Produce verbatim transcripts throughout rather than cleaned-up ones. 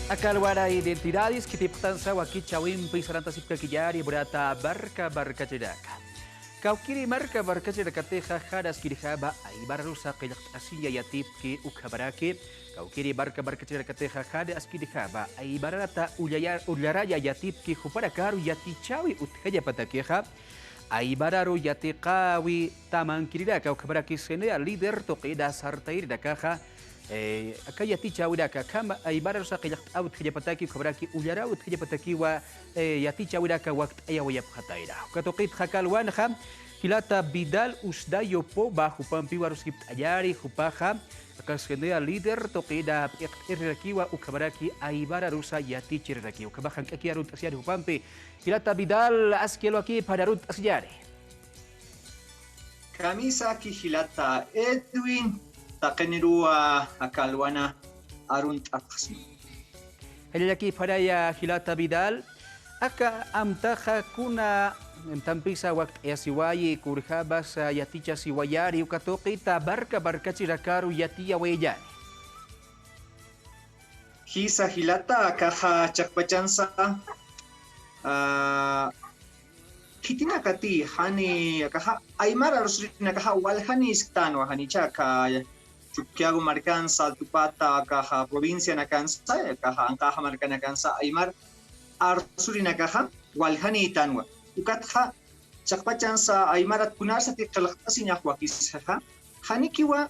Aka alwana Identidades khitipxtansa wakichäwimpi sarantasipkakiyäni, munata marka markachirinaka. Kawkïri marka markachirinakatixa jan askirjama aymararusa qillqt'asiña yatipki ukhamaraki. Kawkïri marka markachirinakatixa jan askirjama aymararata ullaya-, ullaraña yatipki jupanakaru yatichäwi utjañapatakixa. Aymararu yatiqäwi tamankirinaka, ukhamaraki CENEA líder tuqina sartayirinakaxa, eh, aka yatichäwinaka, akham aymararusa qillqt'äwi utjañapataki, ukhamaraki ullaräwi utjañapatakiwa, eh, yatichäwinaka wakt'ayawayapxatayna. Uka tuqitxa aka alwanxa, jilata Vidal Usdayo Poma, jupampiwa aruskipt'añäni, jupaxa, aka CENEA líder tuqina p'iqt'irirakiwa, ukhamaraki aymararusa yatichirirakiwa. Ukhamax jank'aki arunt'asiñäni jupampi, jilata Vidal, aski alwakïpan arunt'asiñäni. Kamisaki jilata Edwin, taqiniruwa aka alwana arunt'apxasma. Jallallakïpanaya jilata Vidal, aka amtaxa kuna amtampisa wakt'ayasiwayi, kunjämasa yatichasiwayäni, uka tuqita marka markachirinakaru yatiyawayañäni. Jisa jilata, akaxa chiqpachansa, ah, khitinakati, jani akaxa aymar arusurinakaxa waljanïsktanwa, janicha aka Chukiyawu markansa, Altupata, akaxa provincianakansa, akaxa anqaxa markanakansa aymar arsurinakaxa waljanïtanwa. Ukatxa chiqpachansa aymarat kunarsati qillqt'asiñax wakisxaxa, janikiwa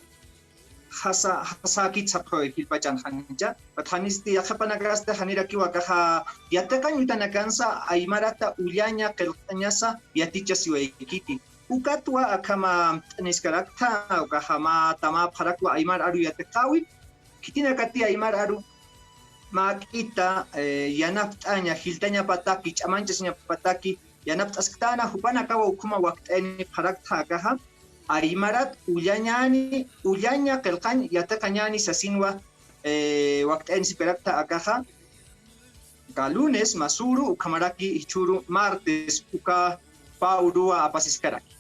jasa, jasäkit sapxi jilpachan janicha. Ukat janisti yaqhipanakasti janirakiwa akaxa yatiqañ utanakansa aymarata ullaña qillqt'añasa yatichasiwaykiti. Ukatwa akham amt'aniskaraktha, ukaxa mä tamäpxarakwa aymar aru yatiqäwi. Khitinakati aymar aru mäk'ita, eh, yanapt'aña, jiltañapataki, ch'amanchasiñapataki, yanapt'asktäna, jupanakawa ukhama wakt'ayanipxaraktha akaxa, aymarat ullañäni, ullaña qillqañ yatiqañäni sasinwa, eh, wakt'ayanisipkaraktha akaxa, aka lunes mä suru, ukhamaraki jichhüru martes, uka pä uruwa apasiskaraki.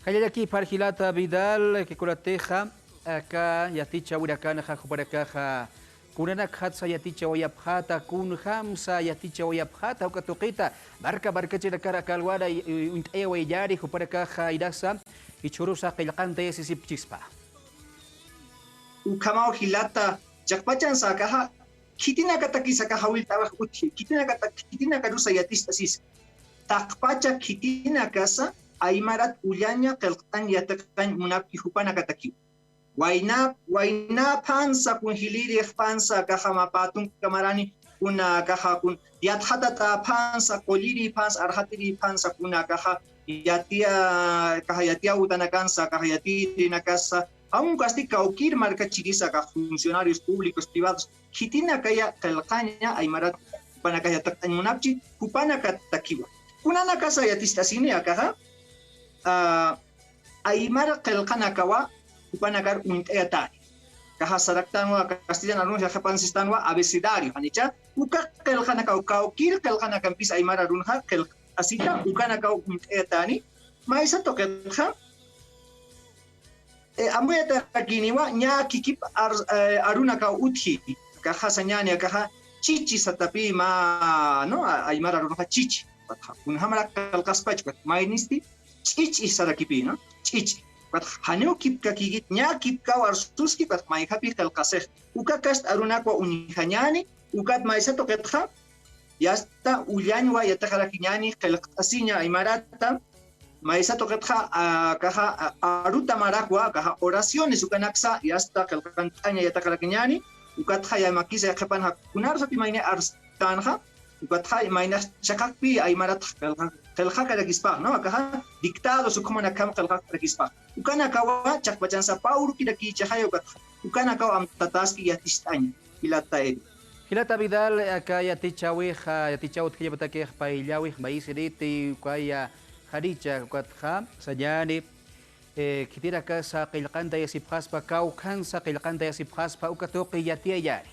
Jallallakïpan jilata Vidal, kunatixa aka yatichäwinakanxa jupanakaxa kunanakjatsa yatichawayapxäta, kunjamsa yatichawayapxäta, uka tuqita marka markachirinakar aka alwana, i-, i-, uñt'ayawayañäni, jupanakaxa inasa jichhürusa qillqantayasisipkchispa. Ukhamaw jilata, chiqpachansa akaxa khitinakatakisa akaxa jawillt'awix utji, khitinakata-, khitinakarusa yaticht'asiski. Taqpacha khitinakasa aymarat ullaña qillqt'añ yatiqañ munapki jupanakatakiw. Wayna-, waynäphansa kun jilïrïxpansa akaxa mä pä tunka marani, kuna akaxa kun yatxatatäphansa, qullirïphansa, arxatirïphansa, kuna akaxa yatiya-, akaxa yatiyäwtanakansa, akaxa yatirinakasa, aun kasti kawkïr markachirisa akax funcionarios públicos, privados, khitinakaya qillqaña aymarat jupanakax yatiqt'añ munapchi, jupanakatakiwa. Kunanakasa yaticht'asini akaxa, ah, aymar qillqanakawa jupanakar uñt'ayatäni. Akaxa saraktanwa, castellan arunxa yaqhipan sistanwa abecedario, janicha, uka qillqanakaw, kawkïr qillqanakampis aymar arunxa qillqasita, ukanakaw uñt'ayatäni, maysa tuqitxa, eh, amuyatarakïniwa, ñä kikip ar-, eh, arunakaw utji, akaxa sañäni, akaxa chichi satapï mä, ¿no? A-, aymar arunxa chichi. Kunjamarak qillqaspach, maynisti ch'ich'i sarakipï, ¿no? Ch'ich'i. Ukat janiw kipkakïkit, ñä kipkaw arsuski, ukat mayjapï qillqasix. Uka kast arunakwa uñjañäni, ukat maysa tuqitxa, yasta ullañwa yatiqarakiñäni qillqt'asiña aymarata, maysa tuqitxa, a, akaxa, a, aruta marakwa, akaxa oraciones ukanaksa, yasta qillqant'aña yatiqarakiñäni, ukatxa yämakisa yaqhipanxa kunarsati mayni arstänxa, ukatxa maynax chiqaqpï aymarat qillqa-, qillqakarakispax, ¿no? Akaxa dictados ukhamanakjam qillqakarakispax. Ukanakawa chiqpachansa pä urukirakïchixay, ukatxa ukanakaw amtataski yaticht'aña, jilata Edwin. Jilata Vidal, aka yatichäwix, yatichäw utjañapatakix payllawix mayisiniti, ukaya janicha, ukatxa sañäni, eh, khitinakasa qillqantayasipxaspa, kawkhansa qillqantayasipxaspa, uka tuqi yatiyañäni.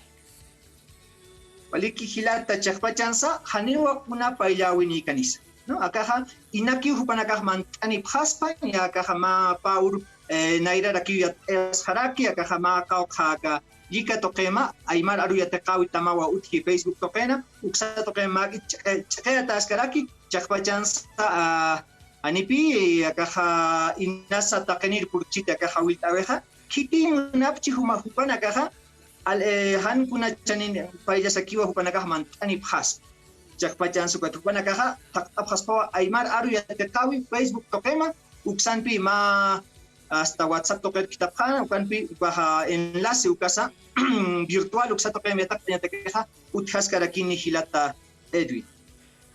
Waliki jilata, chiqpachansa janiwa kuna payllawinïkanisa, ¿no? Akaxa inakiw jupanakax mant'anipxaspa, ya akaxa mä pä uru, eh, nayrarakiw yat'ayasxaraki, akaxa mä qawqha aka llika tuqima, aymar aru yatiqäwi tamawa utji Facebook tuqina, uksa tuqima ch'iqi-, ch'iqiyataskarakiw, chiqpachansa, a, janipi, akaxa inasa taqinir purkchiti akaxa jawillt'äwixa, khitin munapchi juma jupanakaxa, al, eh, jan kuna chanin payllasakiwa jupanakax mant'anipxaspa. Chiqpachansa ukat jupanakaxa, thaqt'apxaspawa aymar aru yatiqäwi Facebook tuqima, uksanpi mä hasta WhatsApp tuqir khithapxäna, ukanpi ukaxa enlace ukasa, virtual uksa tuqim yatiqañatakixa, utjaskarakini jilata Edwin.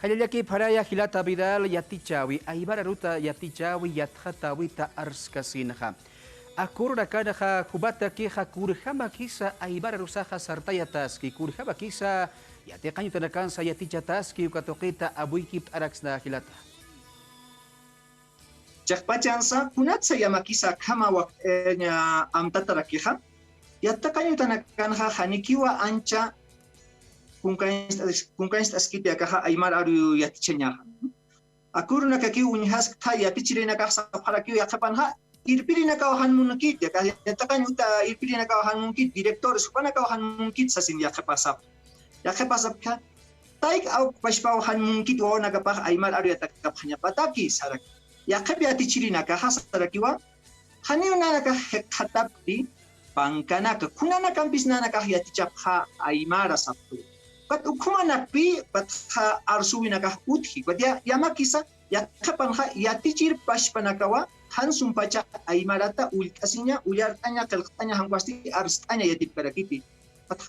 Jallallakipxaraya jilata Vidal yatichäwi, aymar aruta yatichäwi, yatxatäwita arskasinxa. Aka urunakanxa jumatakixa kunjamakisa aymar arusaxa sartayataski, kunjamakisa yatiqañ utanakansa yatichataski, uka tuqita amuykipt'araksna jilata. Chiqpachansa, kunatsa yamakisa akhama wak-, eh, ña amtatarakixa, yatiqañ utanakanxa janikiwa ancha kunkancht'as-, kunkancht'askiti akaxa aymar aru yatichañaxa. Aka urunakakiw uñjasktha yatichirinakax sapxarakiw yaqhipanxa, irpirinakaw jan munkit, aka yatiqañ uta irpirinakaw jan munkit, directores jupanakaw jan munkit sasin yaqhipasapxa. Yaqhipasapxa, tayk awk pachpaw jan munkit wawanakapax aymar aru yatiqapxañapataki, saraki. Yaqhip yatichirinakaxa sarakiwa, janiw nanakax jikxatapti pankanaka, kunanakampis nanakax yatichapxä aymara sapxi. Ukat ukhumanakpi, ukatxa arsuwinakax utji, ukat ya-, yamakisa, yaqhipanxa yatichir pachpanakawa, jan sumpacha aymarata ullt'asiña, ullart'aña, qillqt'aña, jan ukasti arst'aña yatipkarakiti.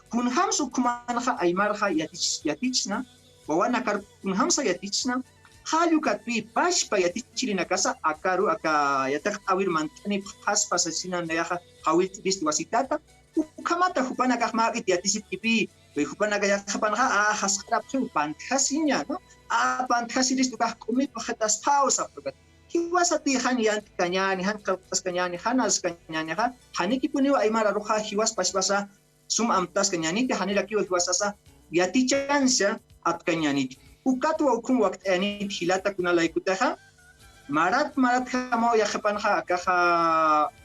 Kunjams ukhumanxa aymarxa yatich-, yatichsna, wawanakar kunjamsa yatichsna, jall ukatpï pachpa yatichirinakasa akaru aka yatiqt'äwir mant'anipxaspa sasina nayaxa jawillt'iristi wasitata, ukhamata jupanakax mäk'it yatisipkipï, jupanakax yaqhipanxa, a, jasqarapxiw pantjasiña, ¿no? A, pantjasirist ukax k'umipxitaspaw sapxi ukat. Jiwasatï jan yantkañäni, jan qillqt'askañäni, jan arskañänixa, janikipuniw aymar aruxa jiwas pachpasa, sum amtaskañäniti, janirakiw jiwasasa, yatichansa atkañäniti. Ukatwa ukhum wakt'ayaniti jilata kunalaykutixa, marat, maratjamaw yaqhipanxa akaxa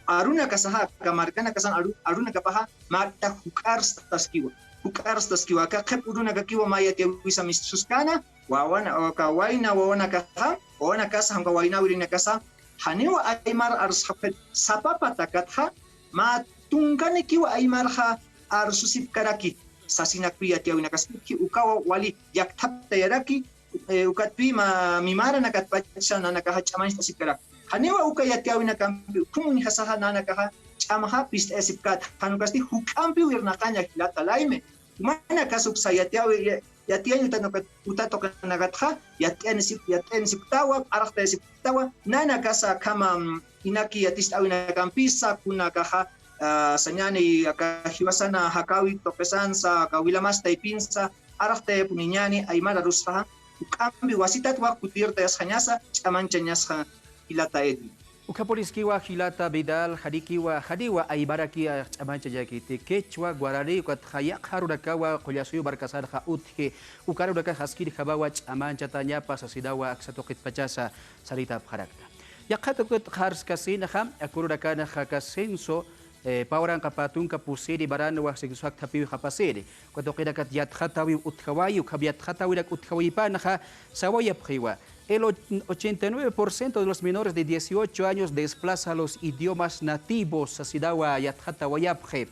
arunakasaxa, aka markanakasan aru-, arunakapaxa, mäk'ta juk'arstaskiwa. Juk'arstaskiwa, aka qhip urunakakiwa mä yatiyäwisa mistsuskana, wawan, aka wayna wawanakaxa, wawanakasa, jan uka wayna wirinakasa, janiw aymar arsxapxit, sapa patakatxa, mä tunkanikiw aymarxa arsusipkarakit, sasinakpi yatiyäwinakaspi, ukawa wali llakthattayaraki, eh, ukatpï mä mimaranakatpachsa nanakaxa ch'amañcht'asipkarakit. Janiwa uka yatiyäwinakampi ukhum uñjasaxa nanakaxa ch'amxa pist'ayasipkät, jan ukasti juk'ampiw irnaqaña jilata Laime. Jumanakas uksa yatiyäwi, ya-, yatiyañ uta tuqi-, uta tuqinakatxa, yat'ayanisip-, yat'ayanisipktawa, p'arxtayasipktawa, nanakasa akhama, mm, inaki yaticht'äwinakampisa, kunakaxa, a, sañäni aka jiwasana jakäwi tuqisansa, aka wilamas taypinsa, arxtayapuniñäni aymar arusxa, juk'ampi wasitat wak kutirtayasxañasa, ch'amañchañasxa jilata Edwin. Ukhapuniskiwa jilata Vidal, janikiwa, janiwa aymaraki ch'amañchañakiti, quechua, guaraní, ukatxa yaqha arunakawa Qullasuyu markasanxa utji, uka arunakax askirjamawa ch'amañchatañapa sasinawa aksa tuqitpachasa sarïtapxarakta. Yaqha tuqitxa arskasinxa, aka urunakanxa aka censo, eh, pä waranqa pä tunka pusiri maranwa censo jakthapiw japasiri. Uka tuqinakat yatxatäwiw utjawayi, ukham yatxatäwinak utjawayipanxa, sawayapxiwa. El och-, ochenta y nueve por ciento de los menores de dieciocho años desplaza los idiomas nativos, sasinawa yatxatawayapxi.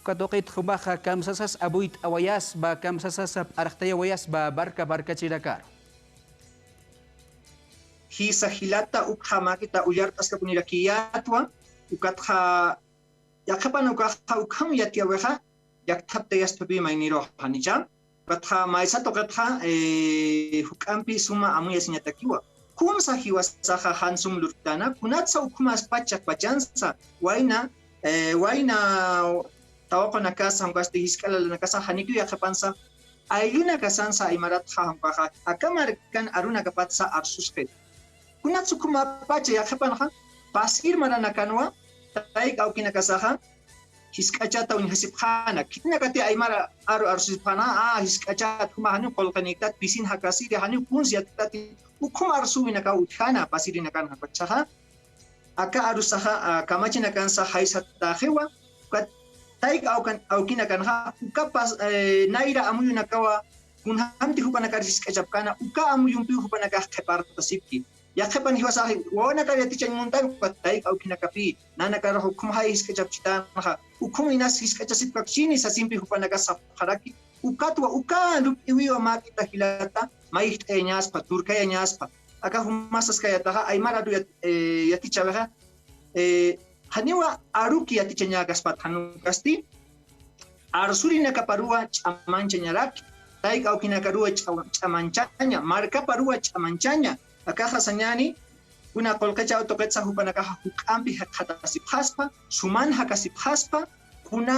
Uka tuqit jumaxa kamsasas amuyt'awayasma, kamsasas p'arxtayawayasma marka markachirinakaru. Jisa jilata, ukhamäkita ullart'askapunirakiyätwa, ukatxa yaqhipan ukaxa ukham yatiyäwixa, llakthaptayaspapi mayniruxa, janicha. Ukatxa maysa tuqitxa, eh, juk'ampi suma amuyasiñatakiwa. Kunsa jiwasaxa jan sum lurktana, kunatsa ukhumas pachak pachansa, wayna, eh, wayna tawaqunakasa, jan ukasti jisk'a lalanakasa, janikiw yaqhipansa, ayllunakasansa aymaratxa, jan ukaxa, aka markan arunakapatsa arsusxit. Kunatsa ukhumapacha yaqhipanxa, pasir maranakanwa, tayk awkinakasaxa, jisk'achata uñjasipxäna, khitinakati aymar aru arsusipxäna, a, jisk'achat juma janiw qullqinïktat, pisin jakasiri, janiw kuns yatiktati, ukhum arsuwinakaw utjäna, pasirinakanxa, ukat jichhaxa, aka arusaxa, a, kamachinakansa jaysatäxiwa, ukat tayk awkan-, awkinakanxa, ukapas, eh, nayra amuyunakawa, kunjamti jupanakar jisk'achapkana, uka amuyumpiw jupanakax qhipartasipki. Yaqhipan jiwasaxi, wawanakar yatichañ muntan, ukat tayk awkinakapi, nanakar ukhum jay jisk'achapchitanxa, ukhum inas jisk'achasipkakchini, sasimpi jupanakas sapxaraki, ukatwa, uka lup'iwiwa mäk'ita jilata, mayjt'ayañaspa, turkayañaspa. Aka jumasaskayataxa, aymar aru yat-, eh, yatichawixa, eh, janiwa aruki yatichañäkaspat jan ukasti, arsurinakaparuwa ch'amanchañaraki, tayk awkinakaruwa ch'a-, ch'amanchaña, markaparuwa ch'amanchaña, akaxa sañäni, kuna qullqichaw tuqitsa jupanakaxa juk'ampi jikxatasipxaspa, suman jakasipxaspa, kuna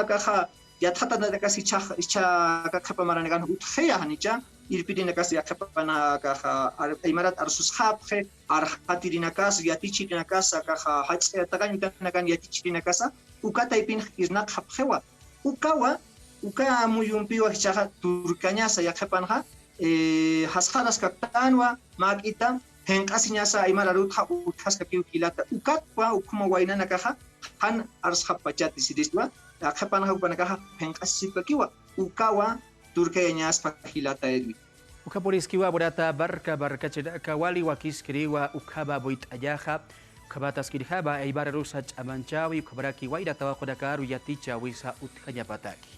akaxa yatxatanakax jichhax, jichha aka qhipa maranakan utjiya, janicha, irpirinakas yaqhipanakaxa, ar-, aymarat arsusxapxi, arxatirinakas, yatichirinakas, akaxa, jach'a yatiqañ ukanakan yatichirinakasa, uka taypin irnaqxapxiwa. Ukawa, uka amuyumpiwa jichhaxa turkañasa yaqhipanxa, eh, jasxaraskaktanwa, mäk'ita, phinq'asiñasa aymar arutxa utjaskakiw jilata, ukatwa, ukhuma waynanakaxa, jan arsxapachati siristwa, yaqhipanxa jupanakaxa phinq'asipkakiwa, ukawa, turkayañaspa jilata Edwin. Ukhapuriskiwa, munata marka markachirinaka wali wakiskiriwa ukhama amuyt'añaxa, ukhamataskirjama aymar arusa ch'amanchäwi, ukhamaraki wayna tawaqunakaru yatichäwisa utjañapataki.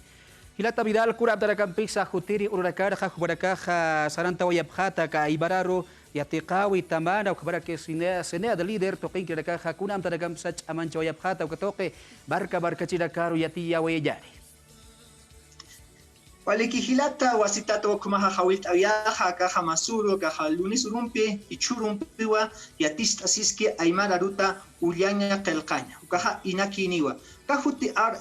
Jilata Vidal, kuna amtanakampisa jutiri urunakanxa jumanakaxa sarantawayapxäta aka aymar aru yatiqäwi tamana, ukhamaraki CENEA, CENEA de líder tuqinkirinakaxa kuna amtanakampisa ch'amanchawayapxäta uka tuqi marka markachirinakaru yatiyäwayañäni. Waliki jilata, wasitat ukhumaxa jawillt'awiyaxa, akaxa masuru, akaxa lunes urumpi, jichhürumpiwa, yaticht'asiski aymar aruta ullaña qillqaña, ukaxa inakiniwa. Aka juti ar-,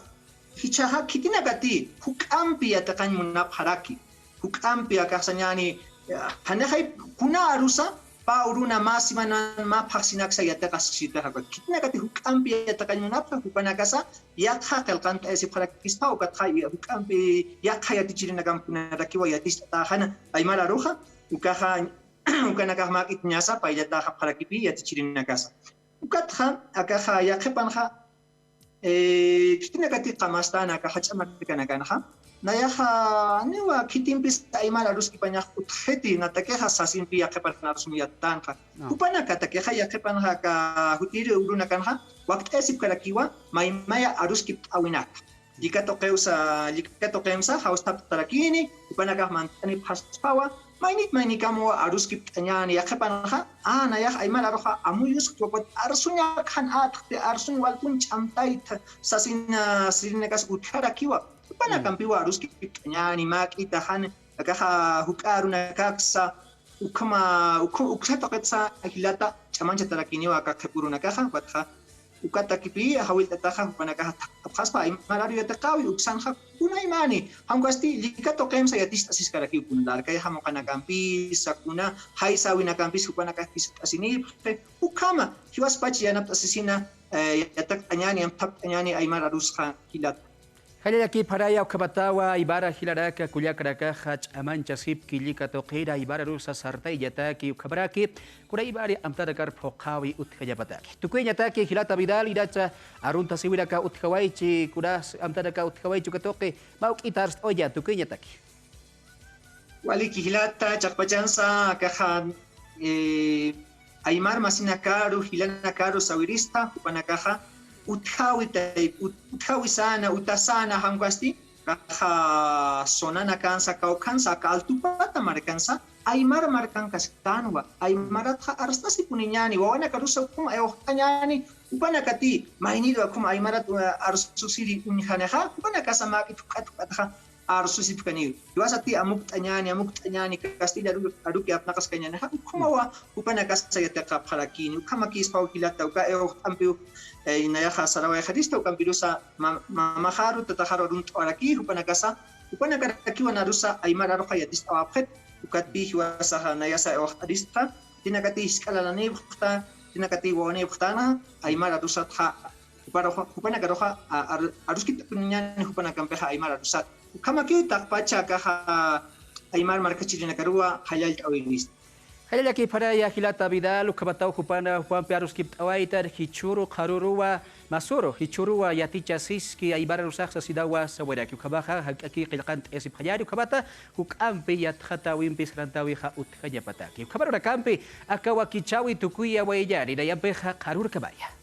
jichhaxa khitinakati, juk'ampi yatiqañ munapxaraki, juk'ampi akax sañäni, eh, janixay kuna arusa, pä uruna mä simanan mä phaxsinaksa yatiqaskisitaxa, khitinakati juk'ampi yatiqañ munapxa, jupanakasa, yaqha qillqant'ayasipxarakispa, ukatxa juk'ampi yaqha yatichirinakamp kunarakiwa yaticht'atäxana aymar aruxa, ukaxa, ukanakax mäk'itñasa, payllataxapxarakipi yatichirinakasa. Ukatxa, akaxa yaqhipanxa, eh, khitinakati qamastan aka jach'a markanakanxa, nayaxa, niwa khitimpis aymar aruskipañax utjiti, natakixa sasimpi yaqhipan arusun yattanxa. Ah. Jupanakatakixa yaqhipanxa aka jutiri urunakanxa, wakt'ayasipkarakiwa, maymaya aruskipt'äwinaka. Llika tuqiwsa, llika tuqimsa, jawstaptarakini, jupanakax mantanipxaspawa, maynit maynikamwa aruskipt'añäni, yaqhipanxa, a, nayax aymar aruxa, amuyuskti, ukat arsuñak jan atxti, arsuñ walpun ch'amtayta, sasina, sirinakas utjarakiwa, jupanakampiwa aruskipt'añäni, mäk'ita jan, akaxa juk'a arunakaksa, ukhama, ukhu-, uksa tuqitsa jilata, ch'amanchatarakiniwa aka qhipürunakaxa, ukatxa, ukatakipi, jawillt'ataxa, jupanakaxa, thapxaspa, aymar aru yatiqäwi, uksanxa, kunaymani, jan ukasti, llika tuqimsa yaticht'asiskarakiw, kuna larkay jamuqanakampisa, kuna, jaysäwinakampis, jupanakax jiskt'asinipxi, ukhama, jiwaspach yanapt'asisina, eh, yatiqt'añäni, amthapt'añäni, aymar arusxa, jilata. Jallallakipxaraya ukhamatawa, aymar jilanaka, kullakanakaxa, ch'amanchasipki llika tuqina, aymar arusa sartayañataki, ukhamaraki, kunaymani amtanakar phuqhäwi utjañapataki. Tukuyañataki, jilata Vidal, inacha, aruntasïwinaka utjawaychi, kunas amtanaka utjawaychi uka tuqi, mä juk'ita arst'awayaña, tukuyañataki. Waliki jilata, chiqpachansa, akaxa, eh, aymar masinakaru, jilanakaru sawirista, jupanakaxa, utjawi tay-, ut-, utjawi säna, uta säna, jan ukasti, akaxa zonanakansa, kawkhansa, aka Altupata markansa, aymar markankasktanwa, aymaratxa arst'asipuniñäni, wawanakarusa ukhum iwxt'añäni, jupanakati, maynirwa ukhum aymarat, uh, arsusiri uñjanixa, jupanakasa mäk'it juk'at juk'atxa, arsusipkaniw. Jiwasati amukt'añäni, amukt'añäni, kastilla aru-, aruki apnaqaskañänixa, ukhumawa, jupanakasa yatiqapxarakini, ukhamakispaw jilata, uka iwxt'ampiw, eh, nayaxa sarawayxarista, ukampirusa ma-, mamaxaru, tataxaru arunt'awaraki, jupanakasa, jupanakarakiwa narusa, aymar aruxa yaticht'awapxit, ukatpi jiwasaxa nayasa iwxt'aristxa, khitinakati jisk'a lalanipxta, khitinakati wawanipxtana, aymar arusatxa, jupanaruxa, jupanakaruxa, a-, ar-, aruskipt'apuniñäni jupanakampixa aymar arusat. Ukhamakiw taqpacha akaxa aymar markachirinakaruwa jallallt'awinista. Jallallakipxaraya jilata Vidal, ukhamataw jupana jupampi aruskipt'awaytan jichhüru qharuruwa masüru, jichhüruwa yatichasiski aymarusax sasinawa sawiraki. Ukhamaxa jank'aki qillqant'ayasipxañäni, ukhamata juk'ampi yatxatäwimpi sarantäwixa utjañapataki. Ukhamarurakampi aka wakichäwi tukuyawayñäni, nayampixa qharürkamaya.